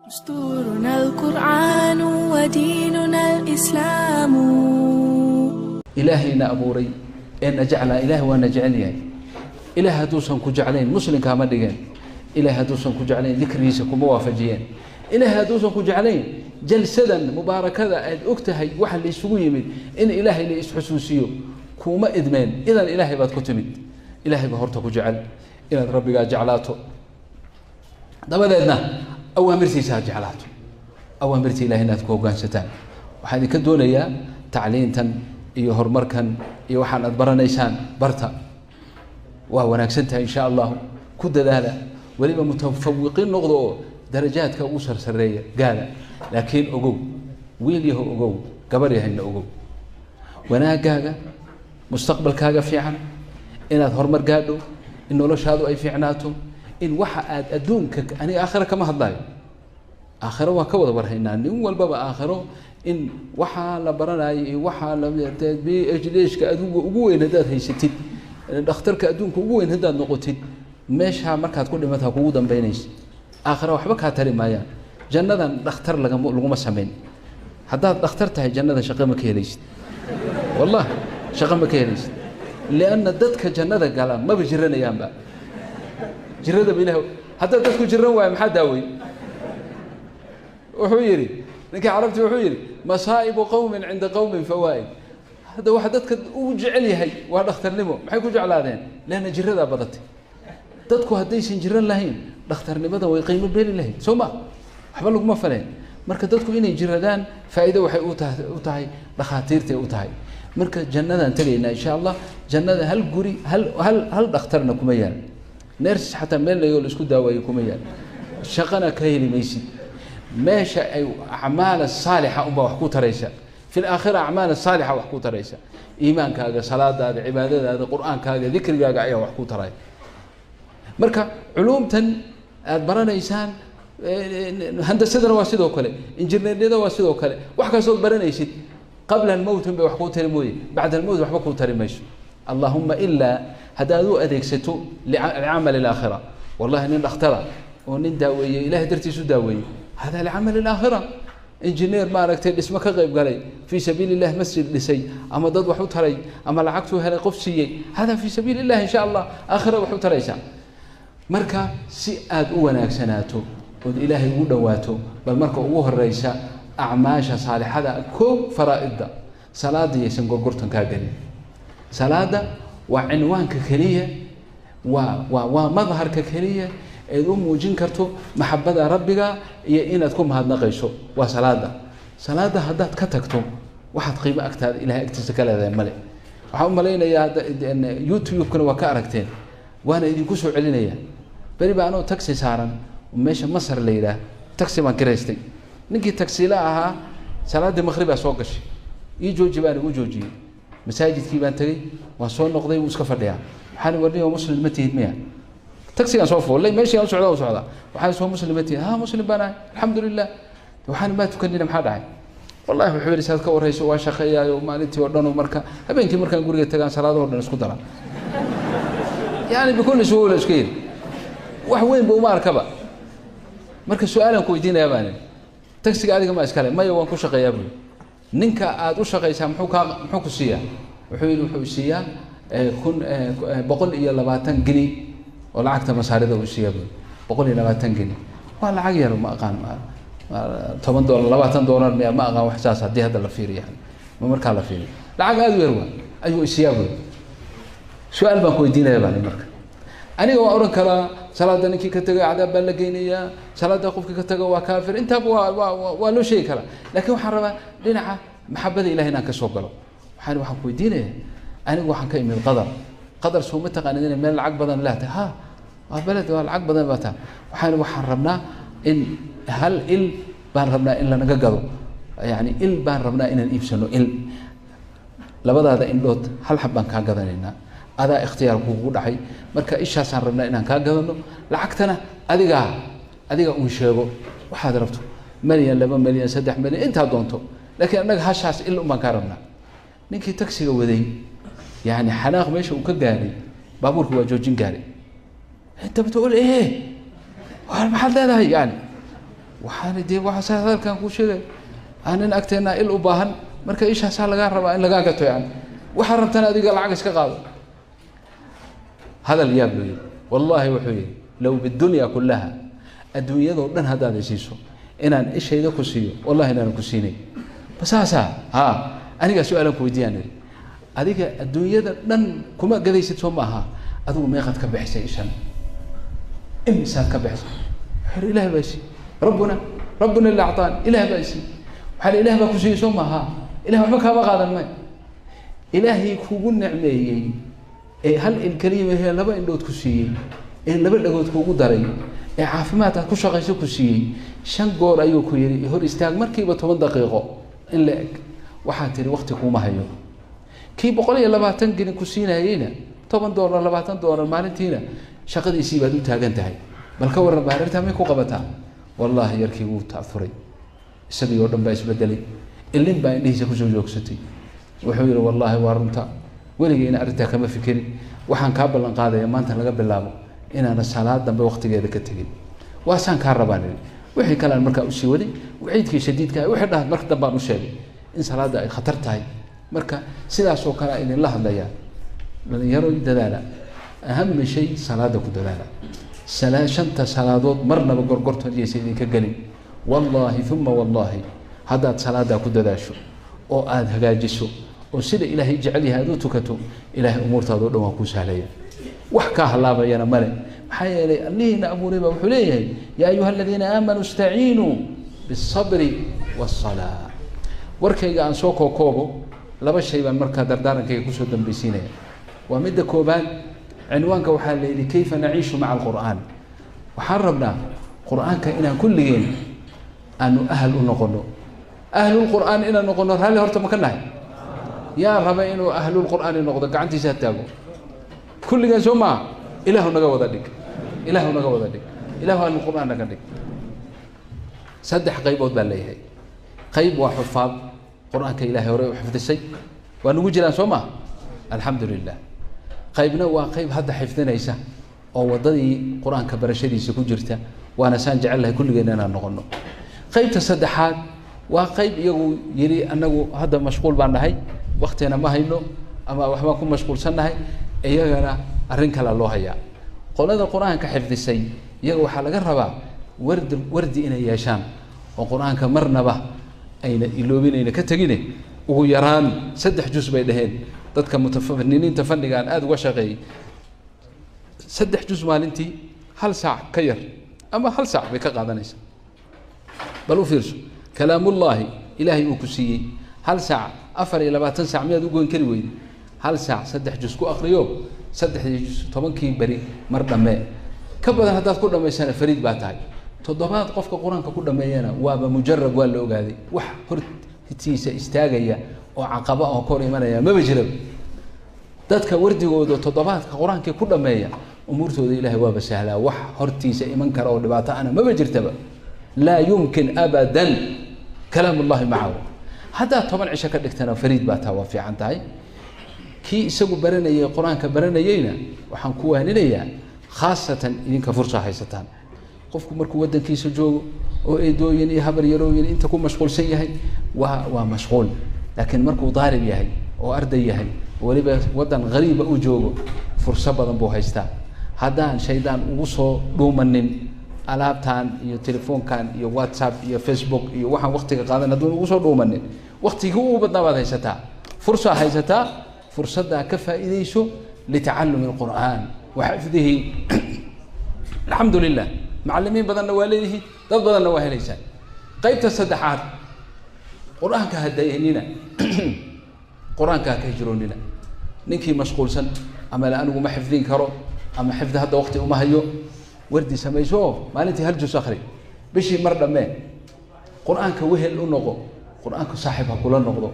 دستورنا القرآن وديننا الإسلام. Ilaahayna abuuray ee na jeclaa, Ilaah waa na jecel yahay. Ilaah hadduusan ku jeclayn, muslimkaa ma dhigeen. Ilaah hadduusan ku jeclayn, dikrigiisa kuma waafajiyeen. Ilaah hadduusan ku jeclayn, jalsadan mubaarakada aad og tahay waxa la isugu yimid in Ilaahay la isxusuusiyo kuma idmeen. Idan Ilaahay baad ku timid. Ilaahay baa horta ku jecel, inaad Rabbigaa jeclaato, dabadeedna awaamirtiisa aad jeclaato, awaamirta Ilahay inaad ku hoggaansataan. Waxaan idinka doonayaa tacliintan iyo horumarkan iyo waxaan aad baranaysaan, barta, waa wanaagsan tahay, insha Allahu ku dadaala, weliba mutafawiqiin noqdo oo darajaadka ugu sarsareeya gaada. Laakiin ogow, wiil yaho ogow, gabar yahayna ogow, wanaagaaga, mustaqbalkaaga fiican, inaad horumar gaadho, in noloshaadu ay fiicnaato, in waxa aad adduunka, aniga aakhira kama hadlayo, aakhiro waa ka wada warhaynaa nin walbaba. Aakhiro in waxaa la baranayo iyo waxaa la PhD-ka aduga ugu weyn haddaad haysatid, dhakhtarka adduunka ugu weyn haddaad noqotid, meeshaa markaad ku dhimataa kugu dambeynaysa. Aakhira waxba kaa tari maayaan. Jannadan dhakhtar lagama laguma samayn. Haddaad dhakhtar tahay, jannada shaqo ma ka helaysid, wallah, shaqo ma ka helaysid, lianna dadka jannada gala maba jiranayaanba. Jiradaba Ilah haddaad dadku jiran waayo, maxaa daawey? Wuxuu yidhi ninkii carabti, wuxuu yidhi: "Masaa'ibu qowmin cinda qowmin fawaa'id." Hadda waxa dadka ugu jecel yahay waa dhakhtarnimo. Maxay ku jeclaadeen? Leanna jiradaa badatay. Dadku haddaysan jiran lahayn, dhakhtarnimada way qiimo beeli lahayd, soo ma? Waxba laguma faleen. Marka dadku inay jiradaan faa'iido waxay u tahay dhakhaatiirtay u tahay. Marka jannadaan tegaynaa, insha Allah. Jannada hal guri, hal dhakhtarna kuma yaal, nurse xataa meel layoo la isku daawayo kuma yaal, shaqana ka heli maysid. Meesha ay acmaal saalixa unbaa wax ku taraysa fi laakhira, acmaal saalixa wax ku taraysa, iimaankaaga, salaadaada, cibaadadaada, Qur-aankaaga, dikrigaaga ayaa wax ku taraya. Marka culuumtan aada baranaysaan, handasadana waa sidoo kale, injineerniyada waa sidoo kale, wax kastood baranaysid qabla almowt bay wax kuu tari mooye, bacda almowt waxba kuu tari mayso, allahuma ilaa haddaad u adeegsato licamal alaakhira. Wallahi, nin dhakhtara oo nin daaweeyey, Ilahay dartiis u daaweeyey, hada licamal alaakhira. Engineer maaragtay dhismo ka qayb galay fii sabiili illah, masjid dhisay ama dad wax u taray ama lacagtuu helay qof siiyey, hada fii sabiili illah, insha Allah aakhira wax u taraysaa. Marka si aada u wanaagsanaato ood Ilaahay ugu dhawaato, bal marka ugu horeysa acmaasha saalixada koo faraa-idda, salaada yaysan gorgortan kaa gelin. Salaada waa cinwaanka keliya, waa madharka keliya eed u muujin karto maxabada Rabbiga iyo inaad ku mahadnaqayso, waa salaada. Salaada haddaad ka tagto, waxaad qiimo agtaada Ilahay agtiisa ka leedahay male. Waxaan u malaynayaa YouTube-kana waa ka aragteen, waana idinku soo celinaya. Beri baa anoo taxi saaran meesha Masar la yidhaah, taxi baan kiraystay. Ninkii taxiila ahaa salaaddii maqribaa soo gashay, ii jooji baan igu joojiyey. Masaajidkii baan tegey, waan soo noqday, wuu iska fadhiyaa. Waxaan warniyo, "Muslim ma tihid miya?" Taxigaan soo fuulay, meeshii aan u socdaa u socdaa. Waxaan soo, "Muslim ma tihid?" "Ha, muslim baan ahay, alxamdulilah." Waxaan, "Maa tukanina? Maxaa dhacay?" "Wallahi," wuxuu yidhi, "saad ka warrayso, waa shaqeeyaayo maalintii oo dhan, marka habeenkii markaan guriga tagaan salaadaho dhan isku dara." Yani bikulli suhuula iska yidhi, wax weyn ba uma arkaba. "Marka su-aalaan ku weydiinayaa," baan idhi, "taxiga adiga ma iskale?" "Maya, waan ku shaqeeyaa," bui. "Ninka aada u shaqaysaa muxuu ku siiyaa?" Wuxuu yidhi, "Wuxuu siiyaa 120 geni oo lacagta Masaarida uu siiyaa," bui. 120 geni waa lacag yar, ma aqaan, $10, $20 miya, ma aqaan, wax saas haddii hadda la fiiriyo, yani ma markaa la fiiriyo lacag aada u yar waa ayuu isiiyaa, bui. "Su-aal baan ku weydiinaya," baan. Marka aniga waa odhan karaa salaada ninkii ka taga cadaab baa la geynayaa, salaada qofkii ka taga waa kaafir, intaaba waa loo sheegi karaa. Laakiin waxaan rabaa dhinaca maxabada Ilahay inaan ka soo galo. Waxaan ku weydiinaya, anigu waxaan ka imid Qadar. Qadar soo ma taqaanid inay meel lacag badan leetahay? "Ha, waa beled, waa lacag badan baa tahay." Waxaan rabnaa in hal il baan rabnaa in lanaga gado, yani il baan rabnaa inaan iibsano, il labadaada indhood hal xab baan kaa gadanaynaa, adaa ikhtiyaar kugu dhacay. Marka ishaasaan rabnaa inaan kaa gadano, lacagtana adigaa uun sheego waxaad rabto, milyan, 2 milyan, 3 milyan, intaa doonto, laakiin annaga hashaas il un baan kaa rabnaa. Ninkii taxiga waday, yani xanaaq meesha uu ka gaaray, baabuurka waa joojin gaaray. Inta batol, "Maxaad leedahay?" Yani Waxaana dee waxaas hadalkan kuu sheegay, nin agteennaa il u baahan, marka ishaasaa lagaa rabaa in lagaa gato, yani waxaa rabtana adiga lacag iska qaado. Hadal yaab luu yihi, wallaahi wuxuu yihi, low bidunya kullaha, adduunyadoo dhan haddaad isiiso inaan ishayda ku siiyo, wallahi inaanan ku siinay. Basaasaa ha anigaa su-aalan ku weydiiyaan ihi, adiga adduunyada dhan kuma gadaysid soo ma aha, adigu meeqaad ka bixisay ishan, imisaad ka bixisay? Wuxuu yihi ilaah baa isiiy, rabbuna rabbuna ila actaan, ilaah baa isiiy. Waxaa la ilah baa ku siiyey soo maaha, ilah waxba kaama qaadan may, ilaahay kugu nicmeeyey ee hal il keliya mahee laba indhood ku siiyey, ee laba dhagood kugu daray, ee caafimaad aad ku shaqayso ku siiyey, 5 goor ayuu ku yihi hor istaag markiiba 10 daqiiqo in la eg, waxaa tihi wakti kuuma hayo. Kii 120 gelin ku siinayeyna $10 $20 maalintiina shaqadiisii baad u taagan tahay. Bal ka warran, baa arrintaa may ku qabataa? Wallaahi yarkii wuu ta'furay, isagii oo dhan baa isbedelay, ilin baa indhihiisa kusoo joogsatay. Wuxuu yihi wallaahi waa runta, weligeyna arrintaa kama fikirin, waxaan kaa ballan qaadaya maanta laga bilaabo inaana salaad dambe waktigeeda ka tegin, waasaan kaa rabaan ihi. Wixii kalean markaa usii waday waciidkii shadiidka ah, wixii dhaha marka dambaan u sheegay in salaadda ay khatar tahay. Marka sidaasoo kale a idinla hadlayaa, dhalinyaro dadaala, ahama shay salaada ku dadaala. 5ta salaadood marnaba gorgortood yaysa idinka gelin, wallaahi uma wallaahi haddaad salaaddaa ku dadaasho oo aada hagaajiso oo sida ilaahay jecel yahay aad u tukato, ilaahay umuurtaada o dhan waa kuu sahlaya, wax kaa halaabayana male. Maxaa yeelay allihiina abuuray baa wuxuu leeyahay, yaa ayuha aladiina aamanuu istaciinuu bisabri wasalaa. Warkayga aan soo kookoobo, 2 shay baan markaa dardaarankayga kusoo dambaysiinaya. Waa midda koobaad, cinwaanka waxaa la yidhi kayfa naciishu maca alqur'aan. Waxaan rabnaa qur'aanka inaan kulligeen aanu ahal u noqono, ahlulqur'aan inaan noqono. Raalli horta ma ka nahay? Yaa raba inuu ahlulqur'aani noqdo gacantiisa ha taago. Kulligeen soo maa? Ilaahu naga wada dhig, ilaahu naga wada dhig, ilaahu ahlulqur'aan naga dhig. 3 qaybood baa leeyahay. Qayb waa xufaad qur-aanka ilaahay hore u xifdisay, waa nagu jiraan soo maa? Alxamdu lilah. Qaybna waa qayb hadda xifdinaysa oo waddadii qur-aanka barashadiisa ku jirta, waana saan jecel lahay kulligeen inaan noqono. Qaybta saddexaad waa qayb iyagu yidhi anagu hadda mashquul baan nahay, waktina ma hayno ama waxbaan ku mashquulsannahay, iyagana arrin kalea loo hayaa. Qolada qur-aanka xifdisay iyaga waxaa laga rabaa wardi wardi inay yeeshaan oo qur-aanka marnaba ayna iloobinayna ka tegine, ugu yaraan 3 juz bay dhaheen dadka mutafaniniinta fannigaan aada uga shaqeeyey. 3 juz maalintii 1 saac ka yar ama 1 saac bay ka qaadanaysaa. Bal u fiirso, kalaamullaahi ilaahay uu ku siiyey 1 saac, 24 saac miyaad u goyn kari weyday? 1 saac 3 juz ku akriyo, 3dii juz 10kii beri mar dhammee, ka badan haddaad ku dhammaysana fariid baa tahay. Toddobaad qofka qur-aanka ku dhameeyana waaba mujarab, waa la ogaaday, wax hortiisa istaagaya oo caqaba oo kor imanaya maba jiraba. Dadka wardigooda toddobaadka qur-aankii ku dhameeya umuurtooda ilaahay waaba sahlaa, wax hortiisa iman kara oo dhibaato ana maba jirtaba, laa yumkin abadan, kalaam ullahi macahu. Haddaad 10 cisho ka dhigtana fariid baa taa, waa fiican tahay. Kii isagu baranayay qur-aanka baranayeyna waxaan ku waaninayaa, khaasatan idinka fursa haysataan. Qofku markuu waddankiisa joogo oo eedooyin iyo habar yarooyin inta ku mashquulsan yahay waa mashquul, laakiin markuu daalib yahay oo arday yahay, weliba waddan hariiba uu joogo, furso badan buu haystaa. Haddaan shaydaan ugu soo dhuumanin alaabtan iyo telefoonkan iyo WhatsApp iyo Facebook iyo waxaan waktiga qaadan, hadduun ugu soo dhuumanin, waktigii ugu badnaa baad haysataa, fursaa haysataa, fursaddaa ka faa'iidayso litacallumi alqur'aan wa xifdihi. Alxamdu lilah, macallimiin badanna waa leedihiin, dad badanna waa helaysaan. Qaybta saddexaad, qur-aanka ha dayanina, qur-aanka ha ka hijroonina. Ninkii mashquulsan ama la anigu ma xifdin karo ama xifdi hadda waqti uma hayo, wardi samayso, maalintii 1 juz akri, bishii mar dhammee. Qur-aanka wehel u noqo, qur-aanku saaxib ha kula noqdo,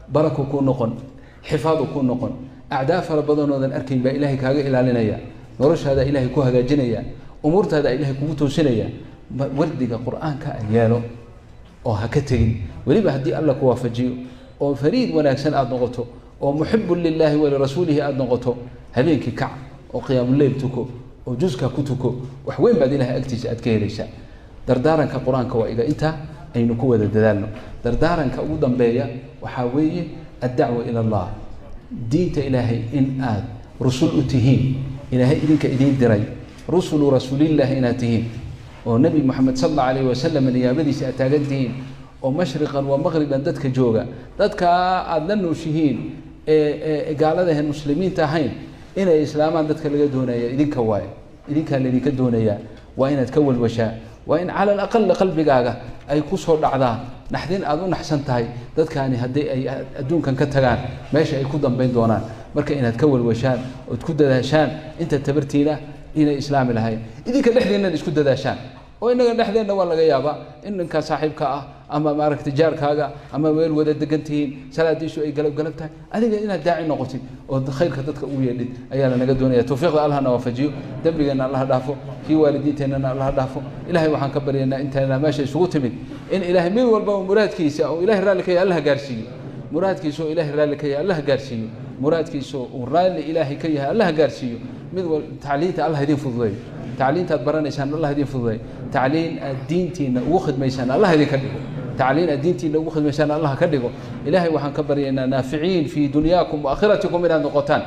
baraku ku noqon, xifaadu ku noqon, acdaa fara badanoodan arkayn baa ilaahay kaaga ilaalinaya, noloshaada ilaahay ku hagaajinaya, umuurtaada ilaahay kugu toosinaya. Wardiga qur-aanka yeelo oo ha ka tegin. Weliba haddii alla ku waafajiyo oo fariid wanaagsan aada noqoto oo muxibun lilaahi walirasuulihi aada noqoto, habeenkii kac oo qiyaamuleyl tuko oo juska ku tuko, wax weyn baad ilahay agtiisa aad ka helaysaa. Dardaaranka qur-aanka waa iga intaa, aynu ku wada dadaalno. Dardaaranka ugu dambeeya waxaa weeye addacwa ila Allah, diinta Ilaahay in aad rusul u tihiin, Ilaahay idinka idiin diray, rusulu rasuulillahi inaad tihiin, oo Nebi Moxamed sal allahu alayhi wasalam niyaabadiisa aad taagan tihiin, oo mashriqan wa maqriban dadka jooga, dadkaa aada la nooshihiin ee gaaladahen muslimiinta ahayn inay islaamaan dadka laga doonaya idinka waayo, idinkaa laydinka doonayaa. Waa inaad ka walwashaa, waa in cala alaqal qalbigaaga ay ku soo dhacdaa naxdin aada u naxsan tahay dadkaani haddii ay adduunkan ka tagaan meesha ay ku dambayn doonaan. Marka inaad ka walwashaan ood ku dadaashaan inta tabartiina inay islaami lahayn, idinka dhexdeennan isku dadaashaan, oo innaga dhexdeenna waa laga yaabaa in ninkaa saaxiibka ah ama maaragtay jaarkaaga ama meel wada degan tihiin salaadiisu ay galab galab tahay, adiga inaad daaci noqotid oo khayrka dadka ugu yeedhid ayaa lanaga doonaya. Tawfiiqda Allahna waafajiyo, dembigeenna Allaha dhaafo, kii waalidiinteennana Allaha dhaafo. Ilahay waxaan ka baryaynaa intayna meesha isugu timid in Ilahay mid walbaba muraadkiisa oo Ilahay raalli ka yahay Allaha gaarsiiyo, muraadkiisa oo Ilahay raalli ka yahay Allaha gaarsiiyo, muraadkiisa uu raalli Ilaahay ka yahay Allaha gaarsiiyo. Mid wal tacliinta Allah idin fududeeyo, tacliintaad baranaysaan Allah idin fududeeyo, tacliin aad diintiina ugu khidmaysaan Allah idinka dhigo, tacliin aad diintiina ugu khidmaysaan Allah ka dhigo. Ilaahay waxaan ka baryaynaa naaficiin fii dunyaakum wa aakhiratikum inaad noqotaan,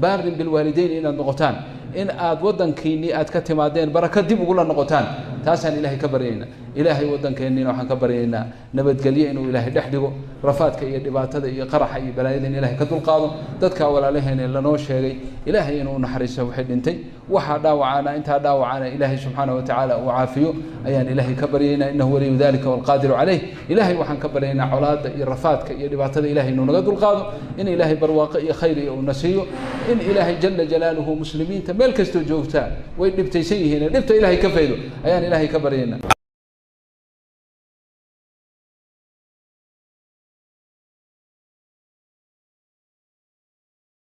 baarin bilwaalidayn inaad noqotaan, in aad waddankiinnii aad ka timaadeen barako dib ugula noqotaan, taasaan Ilaahay ka baryaynaa. Ilaahay waddankeenniina waxaan ka baryaynaa nabadgelyo inuu Ilaahay dhex dhigo, rafaadka iyo dhibaatada iyo qaraxa iyo balaayada in Ilaahay ka dulqaado. Dadka walaalaheena lanoo sheegay Ilaahay inuu naxariisto waxay dhintay, waxaa dhaawacaana intaa dhaawacaana Ilaahay subxaana wa tacaala uu caafiyo ayaan Ilaahay ka baryaynaa, innahu waliyu dalika walqaadiru caleyh. Ilaahay waxaan ka baryaynaa colaadda iyo rafaadka iyo dhibaatada Ilahay inuu naga dulqaado, in Ilaahay barwaaqo iyo khayr iyo uuna siiyo, in Ilaahay jala jalaaluhu muslimiinta meel kastoo joogtaa way dhibtaysan yihiin dhibta Ilaahay ka faydo ayaan Ilaahay ka baryaynaa.